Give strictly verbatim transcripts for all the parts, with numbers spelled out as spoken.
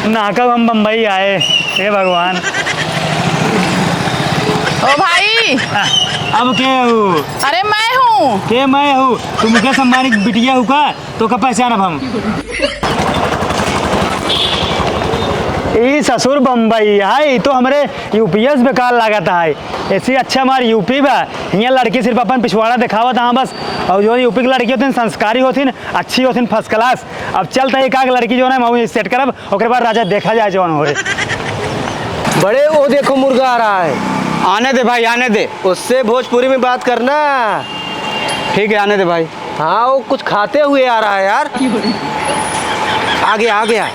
ना कब हम बम्बई आए, हे भगवान। ओ भाई। आ, अब के हूँ? अरे मैं हूँ। के मैं हूँ? तू मुकेश अंबानी की बिटिया हूँ का? तो का पहचानब हम? ई ससुर बम्बई है, ई तो हमरे यूपीएस बेकार लागत है। ऐसे अच्छा हमार यूपी बा, हियाँ लड़की सिर्फ अपन पिछवाड़ा दिखावत हाँ बस। और जो यूपी की लड़की होती, संस्कारी होती, अच्छी होती, फर्स्ट क्लास। अब चलता एक आग लड़की जो है, मैं वहीं सेट करब, ओकरे बाद राजा देखा जाए जौन होए। बड़े, वो देखो मुर्गा आ रहा है। आने दे भाई, आने दे। उससे भोजपुरी में बात करना। ठीक है, आने दे भाई। हाँ, वो कुछ खाते हुए आ रहा है यार। आ गया, आ गया,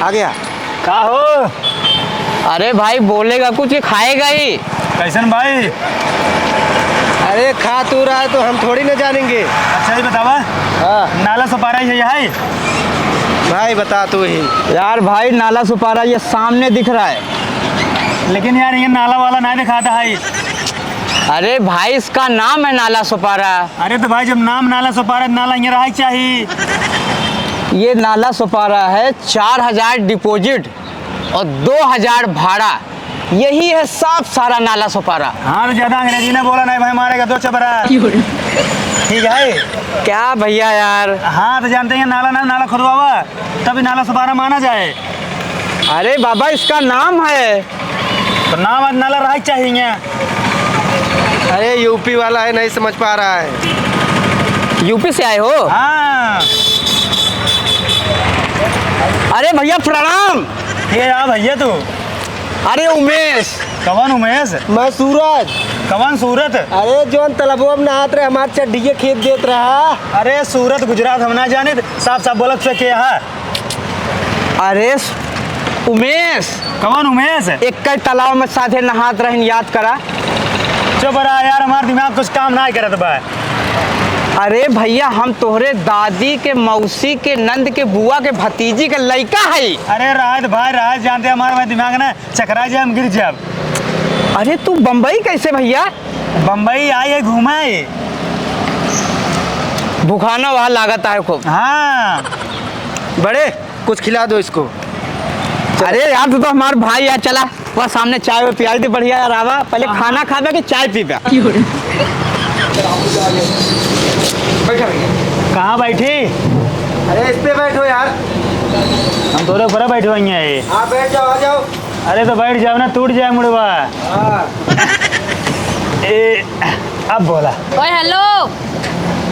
आ गया। का हो? अरे भाई, बोलेगा कुछ कि खाएगा ही? कैसन भाई? अरे, खा तू रहा है तो हम थोड़ी ना जानेंगे। अच्छा, ये बतावा। हाँ। नाला सुपारा ही है? भाई, बता तू ही। यार भाई, नाला सुपारा ये सामने दिख रहा है। लेकिन यार, ये नाला वाला ना दिखाता है। अरे भाई, इसका नाम है नाला सुपारा। अरे तो भाई, जब नाम नाला सुपारा, नाला यहाँ रहा चाहिए। ये नाला सुपारा है, चार हजार डिपॉजिट और दो हजार भाड़ा, यही है साफ सारा नाला सुपारा। हाँ, तो ज्यादा अंग्रेजी ना बोला, नहीं भाई, मारेगा दो चपरा। ठीक है। क्या भैया यार। हाँ, तो जानते हैं, नाला ना, नाला खुदवावा, तभी नाला सुपारा माना जाए। अरे बाबा, इसका नाम है। तो नाम आज नाला रहा चाहिए। अरे, यूपी वाला है, नहीं समझ पा रहा है। यूपी से आए हो? हाँ। अरे भैया, प्रणाम। के या भैया तू? अरे उमेश। कवन उमेश? मैं सूरज। कवन सूरत? अरे, जौन तलबवा में नहात रहे, हमार चड्ढिये खेद देत रहा। अरे, सूरत गुजरात हम ना जानित, साफ साफ बोलत से के हा? अरे स-, उमेश। कवन उमेश? एक्कै तलाव में साथे नहात रहन, याद करा। चुप रहा यार, हमार दिमाग कुछ काम नाहीं करत बा। अरे भैया, हम तोहरे दादी के मौसी के नंद के बुआ के भतीजी के लइका हई। अरे राहत भाई, राहत, जानते हमार भाई दिमाग ना चकरा जाए, हम गिर जाब। अरे तू बम्बई कैसे भैया? बम्बई आई है घूमे। भुखाना वहाँ लागत है खूब। हाँ। बड़े, कुछ खिला दो इसको। अरे यार, तू तो हमार भाई यार, चला वह सामने चाय वाय पियाई दे बढ़िया यार। आवा, पहले हाँ। खाना खाबे कि चाय पीबे? बैठा भैया। कहाँ बैठी? अरे इस पे बैठो यार। हम तोरे ऊपर बैठे हुए हैं। हाँ, बैठ जाओ, आ जाओ। अरे तो बैठ जाओ ना, टूट जाए मुड़वा। हाँ। ए, अब बोला। ओए हेलो,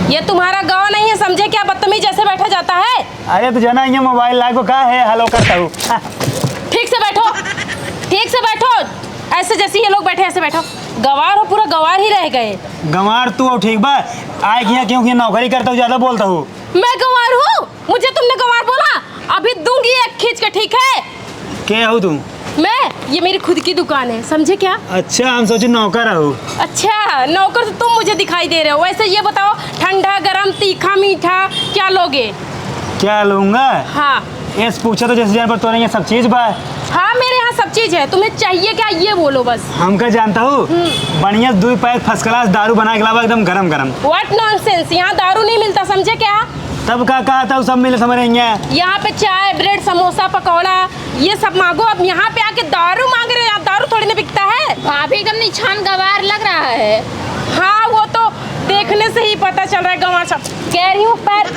ये तुम्हारा गांव नहीं है समझे क्या? बदतमीज ऐसे बैठा जाता है? अरे तो जना, ये मोबाइल लागो का है, हेलो करता हूँ। ठीक से बैठो, ठीक से बैठो, ऐसे जैसे ये लोग बैठे ऐसे बैठो। गंवार हो, पूरा गंवार ही रह गए। गंवार तू हो, ठीक बा। आए किया क्यों, क्यों नौकरी करता हूँ, ज्यादा बोलता हूँ। मैं गंवार हूँ? मुझे तुमने गंवार बोला? अभी दूंगी एक खींच के, ठीक है? के हो तुम? मैं? ये मेरी खुद की दुकान है, समझे क्या? अच्छा, हम सोचे नौकर हो। अच्छा, नौकर तो तुम मुझे दिखाई दे रहे हो। वैसे ये बताओ, ठंडा, गरम, तीखा, मीठा, क्या लोगे? क्या लूंगा? हाँ। ऐसे पूछा तो जैसे जान पर तोरे यहाँ सब चीज बा। हाँ, मेरे यहाँ सब चीज है, तुम्हें चाहिए क्या, ये बोलो बस। हमका जानता हूँ, हम्म। बढ़िया दुई पैक फर्स्ट क्लास दारू बना के लावा, एकदम गरम गरम। What nonsense, यहाँ दारू नहीं मिलता, समझे क्या? तब का कहा था, वो सब मिले समझ रही हैं। यहाँ पे चाय, ब्रेड, समोसा, पकौड़ा, ये सब मांगो। अब यहाँ पे आके दारू मांग रहे हो आप, दारू थोड़ी ना बिकता है। भाभी एकदम निछान गवार लग रहा है। हाँ, वो तो देखने से ही पता चल रहा है गवार सब। कह रही हूँ पर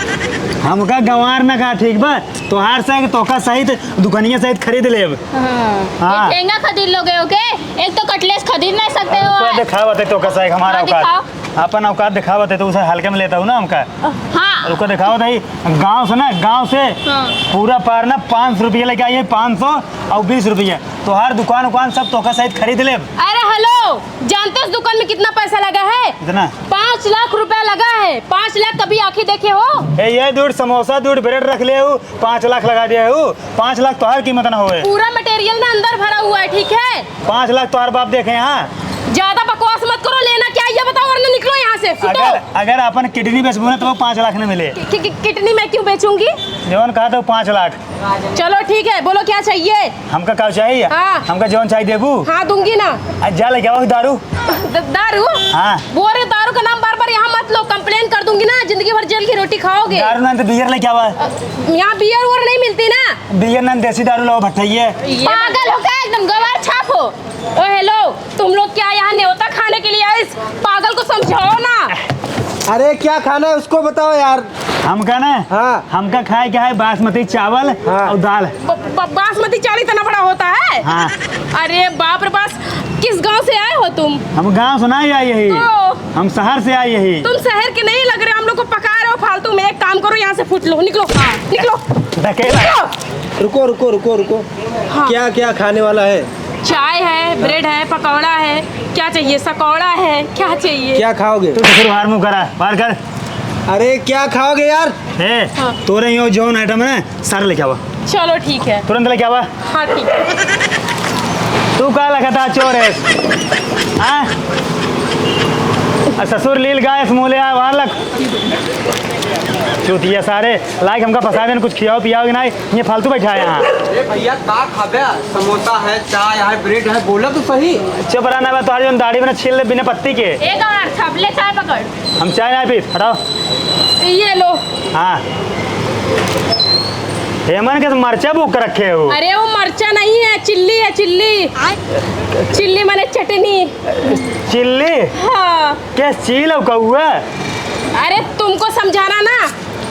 हमका गवार ना कहा, ठीक बा? तोहार सहित, तोका सहित, दुकनिया सहित खरीद लेब। हाँ। हाँ। एक ठेंगा खरीद लोगे, ओके? एक तो कटलेस खरीद नहीं सकते हो। रुको, दिखावत है तोका सहित हमारा हाँ, औकात। दिखाओ। अपन औकात दिखावत है तो उसे हल्के में लेता हूँ ना हमका। हाँ। रुको, दिखावत है, गाँव से ना, गाँव से हाँ। पूरा पार ना पाँच सौ रुपये लेके आइए, पाँच सौ और बीस रुपये। तोहार दुकान उकान सब तोका सहित खरीद लेब। अरे हेलो, जानते हो इस दुकान में कितना पैसा लगा है? कितना? पाँच लाख रुपया लगा है। पाँच लाख कभी आँखी देखे हो? ए, ये दूर समोसा, दूर ब्रेड रख ले हूँ, पाँच लाख लगा दिया हूँ। पाँच लाख तोहार कीमत ना होए। पूरा मटेरियल ना अंदर भरा हुआ है, ठीक है? पाँच लाख तोहार बाप देखे, हाँ? ज्यादा बकवास मत करो, लेना क्या ये बताओ, और ना, निकलो यहाँ से, फुटो। अगर, अगर अपन किडनी बेचबू ना, तो वो पाँच लाख न मिले। कि, कि, किडनी मैं क्यों बेचूंगी? जवन कहा तो पाँच लाख। चलो ठीक है, बोलो क्या चाहिए? हमका का चाहिए? हाँ। हमका जवन चाहिए देबू? हाँ, दूंगी ना। आ, जा लेके आओ दारू। द-, दारू? हाँ। बोल रहे, दारू का नाम बार बार यहाँ मत लो, कंप्लेन कर दूंगी ना, जिंदगी भर जेल की रोटी खाओगे। दारू ना तो बियर लेके आवा। यहाँ बियर उयर नहीं मिलती ना। बियर ना, देसी दारू लाओ, भट्ठा ही है। ये पागल हो क्या? एकदम गवार छाप हो। ओ हेलो, तुम लोग क्या यहाँ न्योता खाने के लिए आए? इस पागल को समझाओ ना। अरे क्या खाना है उसको बताओ यार। हमका ना, हाँ। हमका खाए के है बासमती चावल हाँ। और दाल। ब-, ब-, बासमती चावल इतना बड़ा होता है? हाँ। अरे बाप रे बाप, किस गांव से आए हो तुम? हम गांव से नहीं आए यही, तो? हम शहर से आए यही। तुम शहर के नहीं लग रहे, हम लोग को पका रहे हो फालतू में। एक काम करो, यहाँ से फुट लो, निकलो, निकलो। ढकेला। निकलो। रुको, रुको, रुको, रुको। हाँ। क्या, क्या खाने वाला है? चाय है, ब्रेड है, पकौड़ा है, क्या चाहिए? सकौड़ा है, क्या चाहिए? क्या खाओगे? तू तो फिर बाहर मुंह करा, बाहर कर। अरे, क्या खाओगे यार? ए, हाँ। तोरे यो जौन आइटम है ना, सारे लेके आवा। चलो, ठीक है। तुरंत लेके आवा। हाँ, ठीक है। तू का लगता चोर है? हाँ? आ ससुर लील गाय से मुँह ले आया, बाहर लग। चूतिया सारे, लाइक हमका फंसा देन, कुछ खियाओ पियाओ कि नहीं? ये फालतू बैठा है यहाँ। अरे भैया, का खाबे? समोसा है, चाय है, ब्रेड है, बोला तो सही। चुप रहना बा, तोहार जौन दाढ़ी बना छील ले बिना पत्ती के। ए गवार छाप, ले चाय पकड़। हम चाय नहीं पीत, हटाओ। ये लो। हाँ। हेमन के तो मरचा बुक रखे हो। अरे वो मरचा नहीं है, चिल्ली है, चिल्ली। चिल्ली माने चटनी। चिल्ली? हाँ। क्या चील हो कौआ? अरे तुमको समझाना ना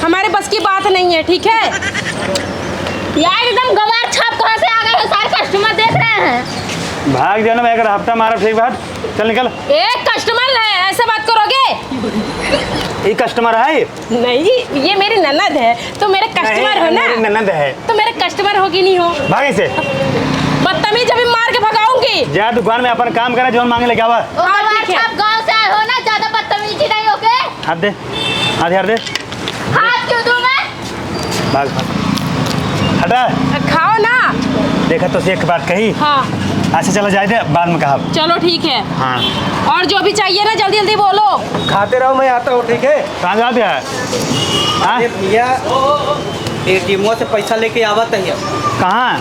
हमारे बस की बात नहीं है, ठीक है? यार एकदम गवार छाप कहाँ से आ गए हो? सारे कस्टमर देख रहे हैं। भाग जाना, मैं अगर हफ्ता मारा ठीक बात। चल निकल। एक कस्टमर है, ऐसे बात करोगे? ये कस्टमर है? नहीं, ये मेरी ननद है, तो मेरे कस्टमर नहीं, हो ना? मेरी ननद है। तो मेरे कस्टमर हो कि नहीं हो? भाग इसे। बदतमीज अभी मार के भगाऊंगी। जा दुकान में अपन काम करा, जौन मांगे लेके आवा। ओ हाँ, गवार ठीक है। छाप गाँव से आए हो ना, ज्यादा बदतमीजी नहीं होके। हाथ दे, हाथ यार दे। हाथ क्यों दूं मैं? भाग, भाग। हटा। खाओ ना। देखा तो एक बात कही। हाँ। अच्छा चला जाए दे, बाद में कहा। चलो ठीक है। हाँ। और जो भी चाहिए ना जल्दी जल्दी बोलो। खाते रहो, मैं आता हूँ, ठीक है? कहाँ जाते हैं? हाँ? अरे भैया, एटीएमओ से पैसा लेके आवत है। कहाँ?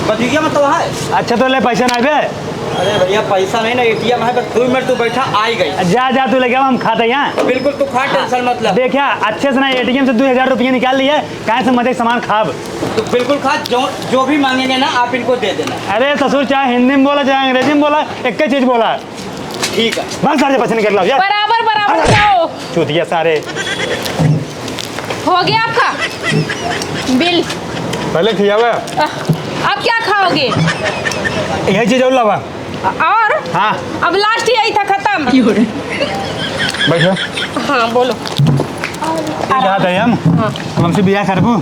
बजुरिया में तो है। अच्छा तो ले पैसा ना बे। अरे भैया, पैसा नहीं ना, एटीएम है, बस दो मिनट तू बैठा, आ ही गई। जा, जा, तू लेके आवा, हम खाते हैं यहाँ। बिल्कुल, तू खा, टेंशन मत ले। देखिया, अच्छे से ना एटीएम से दो हजार रुपया निकाल लिए, काहे से मजे के सामान खाब। तो बिल्कुल खा, जो, जो भी मांगेंगे ना, आप इनको दे देना। अरे ससुर, चाहे हिंदी में बोला, चाहे अंग्रेजी में बोला, एक ही चीज बोला। ठीक है। बस सारे पैसे निकल लाओ यार। बराबर, बराबर जाओ। चूतिया सारे। हो गया आपका बिल? पहले खियावा। अह, अब क्या खाओगे? यही चीज और लावा। और? हाँ। अब लास्ट यही था, खत्म। बैठो। हाँ, बोलो। ये कहा था हम? हाँ। तुम हमसे बियाह करबू?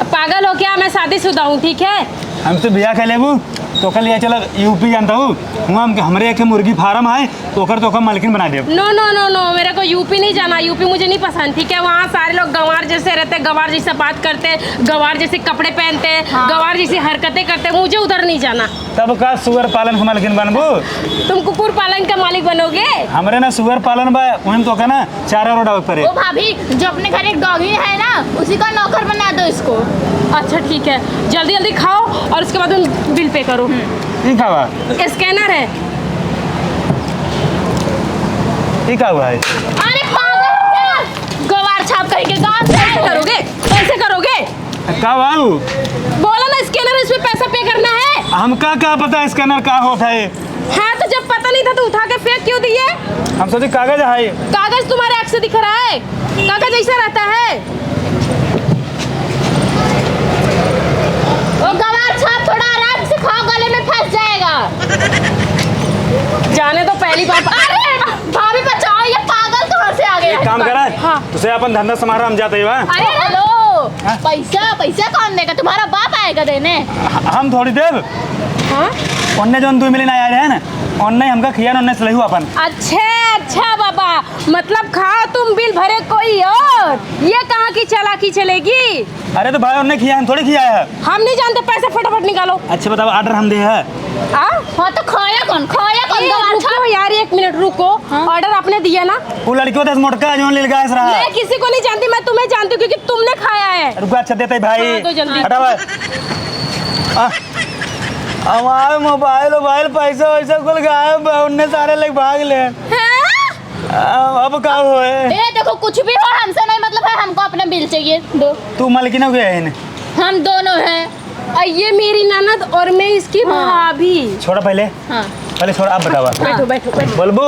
पागल हो क्या? मैं शादीशुदा हूँ, ठीक है? हमसे बियाह कर लेबू तो कल ये चलो यूपी जानता हूँ, वहाँ हमके, हमरे एक मुर्गी फार्म है, तो ओकर तो ओकर मालकिन बना देब। No, no, no, no, मेरे को यूपी नहीं जाना, यूपी मुझे नहीं पसंद, ठीक है? वहाँ सारे लोग गंवार जैसे रहते हैं, गंवार जैसे बात करते हैं, गंवार जैसे कपड़े पहनते हैं, हाँ। गंवार जैसी हरकतें करते हैं, मुझे उधर नहीं जाना। तब का सुअर पालन के मालकिन बनबू? तुम कुकुर पालन का मालिक बनोगे? हमरे ना सुअर पालन बा, वहीं तो का ना चारा रोड आवे परे। ओ भाभी, जो अपने घर एक डॉगी है ना, उसी का नौकर बना दो इसको। अच्छा ठीक है, जल्दी जल्दी खाओ और उसके बाद तुम बिल पे करो। ठीक है बा। स्कैनर है। ठीक है भाई। अरे पागल हो क्या? गवार छाप कहीं के गांव से कैसे करोगे? कैसे करोगे? का बाबू? बोला ना, स्कैनर है, इसमें पैसा पे करना है। हमका का पता स्कैनर का होता है? हाँ, तो जब पता नहीं था तो उठा के फेंक क्यों दिए? हम सोचे कागज है। कागज तुम्हारे आँख से दिख रहा है? कागज ऐसा रहता है? ओ गवार छाप, थोड़ा आराम से खाओ, गले में फंस जाएगा। जाने दो, पहली बार। अरे भाभी बचाओ, ये पागल कहाँ से आ गया? एक काम करा, हाँ। तुसे अपन धंधा संभारा, हम जाते ही बा। अरे हेलो, हाँ? पैसा, पैसा कौन देगा? तुम्हारा बाप आएगा देने। ह-, हम थोड़ी देब। हाँ? ओन्ने जौन दो मिलियन आया रहे ना, ओन्ने हमका खिया, ओन्ने से लेहू अपन। अच्छा, अच्छा बाबा, मतलब खाओ तुम, बिल भरे कोई और, ये कहाँ की चालाकी चलेगी? अरे तो भाई, ओन्ने खिया, हम थोड़ी खिया है। हम नहीं जानते, पैसा फटाफट निकालो। अच्छा बताओ, ऑर्डर हम दे है, आ? हाँ, तो खाया कौन? खाया कौन? ए, गवार रुको छाप? यार, एक मिनट रुको। हाँ? Order आपने दिया ना? वो लड़कियों दस मोटका जो लील गाय से रहा। मैं किसी को नहीं जानती, मैं तुम्हें जानती हूँ क्योंकि तुमने खाया है। रुको, अच्छा देते ही भाई। हाँ, दो जल्दी। हटावा। आ, हमारे मोबाइल, मोबाइल, पैसा वैसा कुल गायब है, उनने सारे लेके भाग ले। हैं? आ, अब का होए? ए, देखो, कुछ भी हो, हमसे नहीं मतलब है, हमको अपना बिल चाहिए, दो। तू मलकिन हो गया है इन्हें? हम दोनों हैं। और ये मेरी ननद और मैं इसकी हाँ। भाभी। छोड़ा पहले। हाँ। पहले छोड़ा, अब बतावा। बैठो, बैठो, बैठो। बोलबू?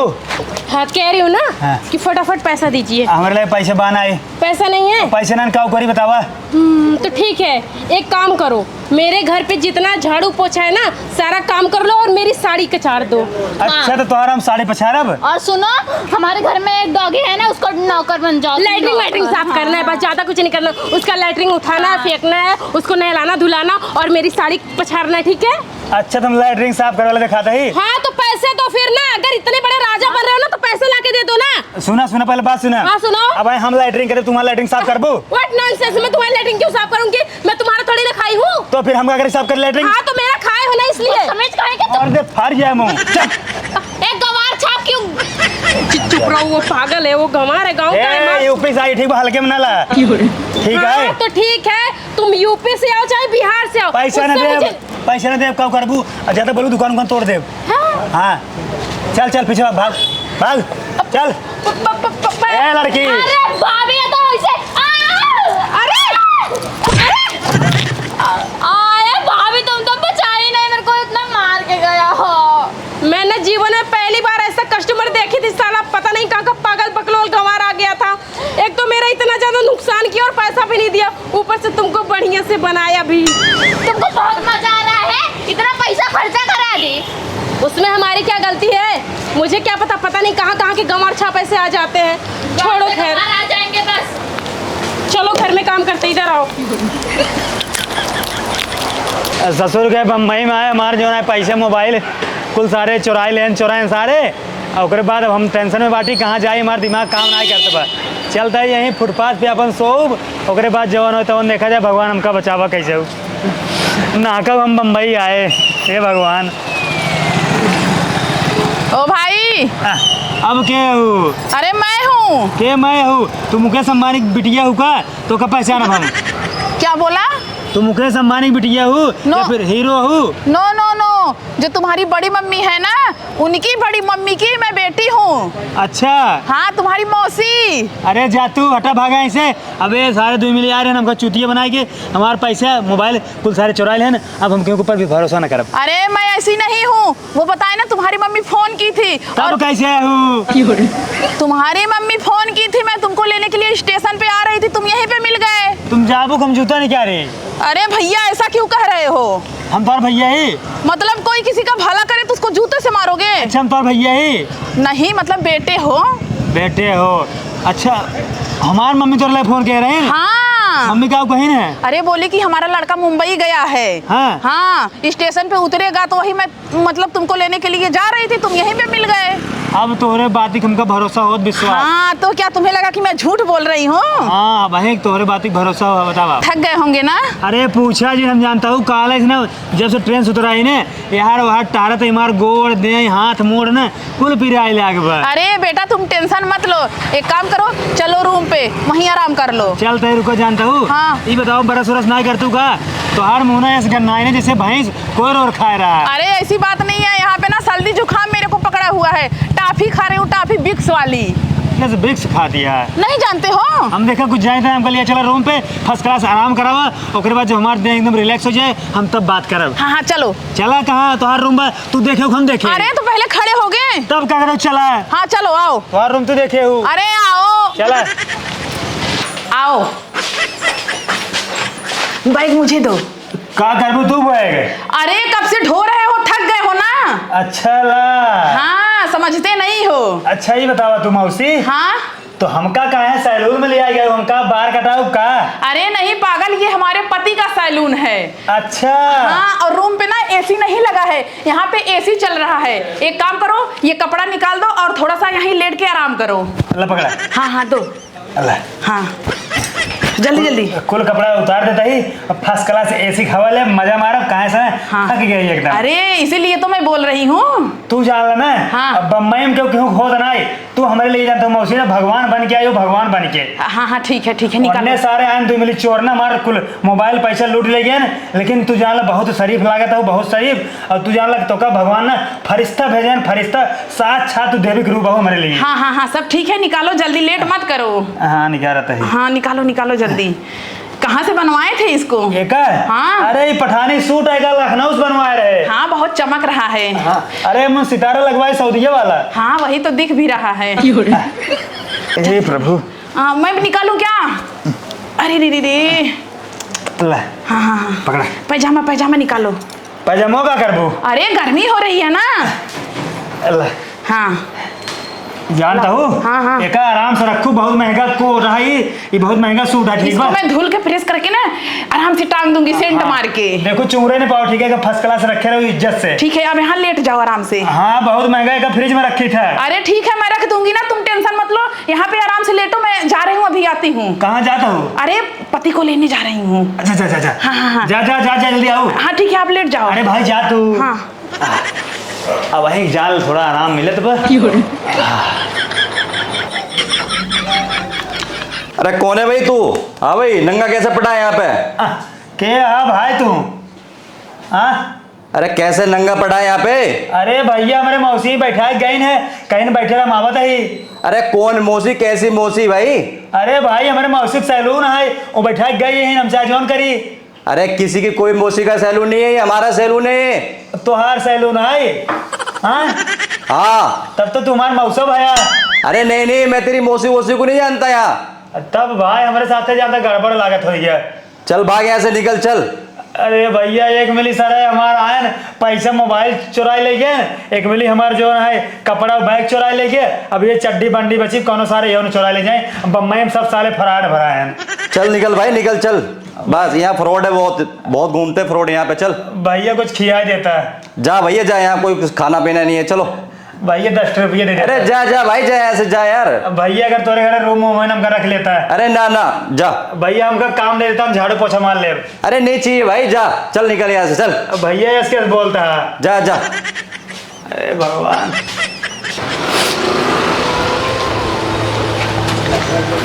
हाँ, कह रही हूँ ना हाँ। कि फटाफट पैसा दीजिए। हमारे लिए पैसे बहाना है। पैसा नहीं है? पैसे ना काऊ करी बतावा। हम्म, तो ठीक है, एक काम करो, मेरे घर पे जितना झाड़ू पोछा है ना, सारा काम कर लो और मेरी साड़ी कचार दो। अच्छा, हाँ। तो तोहरा हम साड़ी पछारब? और सुनो, हमारे घर में एक डॉगी है ना, उसको नौकर बन जाओ, तुम लैट्रिन, नौकर। लैट्रिन साफ करना है, हाँ। बस ज्यादा कुछ नहीं करना। उसका लैट्रिन उठाना है, हाँ। फेंकना है, उसको नहलाना धुलाना और मेरी साड़ी पछारना है, ठीक है? अच्छा, तुम लैट्रिन साफ करे वाला दिखाते ही? हाँ, तो पैसे दो फिर ना, अगर इतने बड़े राजा बन रहे हो ना, तो पैसे ला के दे दो ना। सुना, सुना, पहले बात सुना। हाँ, सुनाओ। अब भाई हम लैट्रिन करे, तुम्हारा लैट्रिन साफ करबू? What nonsense, मैं तुम्हारी लैट्रिन क्यों साफ करूंगी? मैं तुम्हारा थोड़ी ना खाई हूँ। तो फिर हम का करी साफ कर लैट्रिन? हाँ, तो मेरा खाए हो ना इसलिए। समझ खाए क्या तुम? और दे फाड़ जाए मुंह। चल। एक गवार छाप क्यों? चुप, चुप रहो, वो पागल है, वो गंवार है, गाँव का है, ए, मस्त। यूपी से आई, ठीक बा, हल्के में ना ला। ठीक है? हाँ, तो ठीक है, तुम यूपी से आओ चाहे बिहार से आओ, पैसा ना उससे दे, मुझे पैसा ना दे, का करबू? आ, ज्यादा बोलू, दुकान उकान तोड़ दे। हाँ। हाँ। चल, चल, पीछे भाग, भाग, भाग, चल। प-, प-, प-, प-, प-, ए, लड़की। अरे, भाभी, ये तो ऐसे, आ! अरे! अरे! आ, ए, भाभी, तुम तो बचा ही नहीं, मेरे को इतना मार के गया हो। मैंने जीवन में पहली बार ऐसा customer देखी थी, साला पता नहीं कहाँ का पागल बकलोल गंवार आ गया था। एक तो मेरा इतना ज्यादा नुकसान किया और पैसा भी नहीं दिया, ऊपर से तुमको बढ़िया से बनाया भी। तुमको बहुत मजा आ रहा है, इतना पैसा खर्चा करा दी। उसमें हमारी क्या गलती है? मुझे क्या पता, पता नहीं कहाँ कहाँ के गंवार छाप ऐसे आ जाते हैं। छोड़ो खैर। आ जाएंगे बस। चलो घर में काम करते, इधर आओ। ससुर के बम्बई में आए, हमार जो है पैसे मोबाइल कुल सारे चुराए लेन, चुराए सारे। आ ओकरे बाद अब हम tension में बाटी, कहाँ जाई, हमार दिमाग काम नाहीं करत बा। चलता है यहीं फुटपाथ पे अपन सोउब, ओकरे बाद जवन होई तवन देखा जाए, भगवान हमका बचावा कैसे हो। नाहक हम बम्बई आए, हे भगवान। ओ भाई। आ, अब के हो? अरे मैं हूँ। के मैं हूँ? तू मुकेश अंबानी की बिटिया हूँ का? तो का पहचान हम? क्या बोला? तू मुकेश अंबानी की बिटिया हूँ No। या फिर हीरो हूँ? No, no, no। जो तुम्हारी बड़ी मम्मी है ना, उनकी बड़ी मम्मी की मैं बेटी हूँ। अच्छा। हाँ, तुम्हारी मौसी। अरे जा तू, हटा भागा ऐसे। अबे सारे दुई मिली आ रहे हैं, हमका चूतिया बनाए के, हमार पैसा, मोबाइल कुल सारे चुराए लेन। अब हम केहू के ऊपर भी भरोसा ना करब। अरे मैं ऐसी नहीं हूँ, वो बताए ना तुम्हारी मम्मी फोन की थी तब और कैसे हूँ? तुम्हारी मम्मी फोन की थी, मैं तुमको लेने के लिए स्टेशन पे आ रही थी, तुम यहीं पे मिल गए। तुम जाबू हम जूता नहीं क्या रे? अरे भैया, ऐसा क्यों कह रहे हो? हम तोर भैया ही। मतलब कोई किसी का भला करे तो उसको जूते से मारोगे? अच्छा, हम तोर भैया ही। नहीं, मतलब बेटे हो। बेटे हो। अच्छा, हमार मम्मी तोर लिए फोन कह रहे हैं? हाँ। मम्मी का कही ना? अरे बोली कि हमारा लड़का मुंबई गया है। हाँ। हाँ, स्टेशन पे उतरेगा तो वही मैं मतलब तुमको लेने के लिए जा रही थी, तुम यहीं पे मिल गए। अब तोहरे बात का हमका भरोसा होत, विश्वास। हाँ, तो क्या तुम्हें लगा कि मैं झूठ बोल रही हूँ? हाँ, अब है तोहरे बात का भरोसा हो, बतावा। थक गए होंगे ना? अरे पूछा जी, हम जानता हूँ, काल है ना, जब से ट्रेन से उतरा ही ने, यार वहाँ टारत हमार गोड़ दे, हाथ मोड़ ना, कुल पिराए लाग बा। अरे बेटा, तुम tension मत लो, एक काम करो, चलो रूम पे, वहीं आराम कर लो। चल तय रुको, जानता हूँ। हाँ। ये बताओ, ब्रश व्रश ना करतू का? तोहार मुंह ना ऐसे गन्ना है ना, जैसे भैंस कोर और खाए रहा। अरे ऐसी बात नहीं है, यहाँ पे ना सर्दी जुकाम मेरे को पकड़ा हुआ है, टाफी खा रही हूँ, टाफी विक्स वाली। बस विक्स खा दिया है। नहीं जानते हो? हम देखा कुछ जाए थे, हमको लिया चला रूम पे, first class आराम करावा, ओकरे बाद जब हमार देह एकदम relax हो जाए, हम तब बात करब। हाँ, हाँ, चलो। चला कहाँ? तोहार रूम बा, तू देखे, हम देखे। अरे, तो पहले खड़े हो गए। तब का करो, चला। हाँ, चलो, आओ। तोहार रूम तू देखे हो। अरे, आओ। चला। आओ। बैग मुझे दो। का करबू तू बैग? अरे, कब से ढो रहे हो, थक गए हो ना। अच्छा ला। हाँ, समझते नहीं हो। अच्छा, ये बतावा तू मौसी। हाँ? तो हमका काहे सैलून में ले आए गए, हमका बार कटाऊ का? अरे नहीं पागल, ये हमारे पति का सैलून है। अच्छा। हाँ, और रूम पे ना एसी नहीं लगा है, यहाँ पे एसी चल रहा है। एक काम करो, ये कपड़ा निकाल दो और थोड़ा सा यहीं लेट के आराम करो। ला पकड़ा। हाँ, हाँ, दो। अल्लाह। हाँ। जल्दी, कुल, जल्दी। कुल कपड़ा उतार देता ही, अब first class AC क हवा ले, मजा मारब, काहे से हाँ। थक गई एकदम। अरे, इसीलिए तो मैं बोल रही हूँ। तू जान ला ना, हाँ। अब बम्बई में क्यों केहू होत ना है, तू हमरे लिए जानता हूँ मौसी ना, भगवान बन के आई हो, भगवान बन के। हाँ, हाँ, ठीक है, ठीक है, निकालो। अन्य सारे आन तू मिली चोर ना मार, कुल mobile पैसा लूट ले गए ना, लेकिन तू जान ला बहुत शरीफ लागत हो, बहुत शरीफ। और तू जान ला तोका भगवान ना फरिश्ता भेजे हैं, फरिश्ता, साक्षात तू देवी के रूप हो हमरे लिए। हाँ, हाँ, हाँ, सब ठीक है, निकालो जल्दी, late मत करो। हाँ, निकालत ही। हाँ, निकालो, निकालो जल्दी। कहाँ से बनवाए थे इसको? एका? हाँ। अरे, ये पठानी suit है, एका लखनऊ से बनवाए रहे। हाँ, बहुत चमक रहा है। हाँ। अरे, हम सितारा लगवाए सऊदिया वाला। हाँ, वही तो दिख भी रहा है। हे प्रभु। हाँ, मैं भी निकालूं क्या? अरे रे रे रे। ला। हाँ, हाँ, हाँ। पकड़ा। पैजामा, पैजामा निकालो। पैजामा का करबो? अरे, गर्मी हो रही है ना। ला। हाँ। जानता हूँ? हाँ, हाँ। एका आराम से रखू, बहुत महंगा coat है, ये बहुत महंगा suit है, ठीक इसको बा? मैं धुल के press करके ना आराम से टांग दूंगी, scent हाँ। मार के। देखो, चुंगरे नहीं पाओ, ठीक है, first class रखे रहो इज्जत से। ठीक है, अब यहाँ लेट जाओ आराम से। हाँ, बहुत महंगा है, fridge में रखी था। अरे ठीक है, मैं रख दूंगी ना, तुम tension मत लो, यहाँ पे आराम से लेटो, मैं जा रही हूँ, अभी आती हूँ। कहाँ जाता हो? अरे, पति को लेने जा रही हूँ। अच्छा, अच्छा, अच्छा, अच्छा। हाँ, हाँ, हाँ। जा, जा, जा, जा, जल्दी आओ। हाँ, ठीक है, आप लेट जाओ। अरे भाई, जा तू। हाँ। अब वहीं जान, थोड़ा आराम मिले तो बस। अरे कौन है भाई तू? हाँ भाई, नंगा कैसे पड़ा है यहाँ पे? आ, के हा भाई तू? हाँ? अरे कैसे नंगा पड़ा है यहाँ पे? अरे भैया, हमरे मौसी बैठा गई है, कहीं बैठे रहा, मावत ही। अरे कौन मौसी, कैसी मौसी भाई? अरे भाई, हमरे मौसी का सैलून है, वो बैठा गई है, हम चाहे जौन करी। अरे किसी की कोई मौसी का सैलून नहीं है, ये हमारा सैलून है। तोहार सैलून है? हाँ? हाँ। तब तो तुम्हार मौसा भया। अरे नहीं, नहीं, मैं तेरी मौसी वोसी को नहीं जानता यहाँ। तब भाई, हमरे साथे ज्यादा गड़बड़ लागत होई गया। चल भाग यहाँ से, निकल, चल। अरे भैया, एक मिली सारे हमार आयन, पैसा मोबाइल चुराई ले गए, एक मिली हमार जो है कपड़ा बैग चुराई ले गए, अब ये चड्डी बंडी बची, कौनो सारे ये चुराई ले जाए। बम्बई में सब साले फराड भरा है। चल निकल भाई, निकल, चल। बस यहाँ फ्रॉड है बहुत, बहुत घूमते फ्रॉड यहाँ पे। चल भैया, कुछ खिया देता है। जा भैया जा, यहाँ कोई कुछ खाना पीना नहीं है, चलो। भैया, दस रुपये दे देता है। अरे जा जा भाई, जा यहाँ से जा यार। अब भैया, अगर तोरे घर रूम वूम है ना, हमका रख लेता है। अरे ना ना, जा। भैया, हमका काम दे देता, हम झाड़ू पोछा मार ले। अरे नहीं चाहिए भाई, जा, चल निकल यहाँ से, चल। अब भैया, ऐसे कैसे बोलता है? जा जा। अरे भगवान।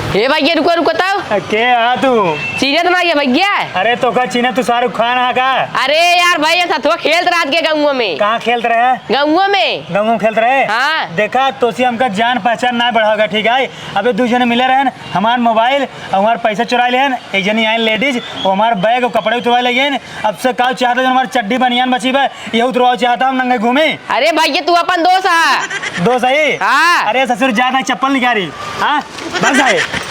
हे भैया, रुको, रुको तब। अ, के हा तू? चीन्हत ना ये भैया। अरे, तोका चीन्हे, तू शाहरुख खान हा का? अरे यार भाई, ये सथुआ खेलत रहत के गउँवा में। कहाँ खेलत रहे? गउँवा में। गउँवा में खेलत रहे? हाँ। देखा, तोसी हमका जान पहचान ना बढ़ावेगा, ठीक है? अबे दू जने मिले रहन, हमार मोबाइल और हमार पैसा चुरा लेहन। एक जनी आइन लेडीज, वो हमार बैग और कपड़े उतरवा ले गए। अब से का चाहता, जो हमार चड्डी बनियान बची बा, ये उतरवा चाहता हम नंगे घूमे। अरे भैया, तू अपन दोस्त हा। दोस्त है? हाँ। अरे ससुर, जाता चप्पल निकाली। हाँ, बस है।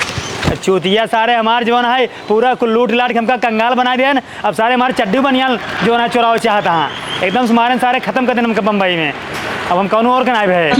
चूतिया सारे हमार जौन है, पूरा कुल लूट लाट के हमका कंगाल बना दिया है। अब सारे हमार चड्डी बनियान जौन है चुरावे चाहता हाँ। एकदम से मारे सारे खत्म कर देन हमका बम्बई में। अब हम कौनो और के नाई भे।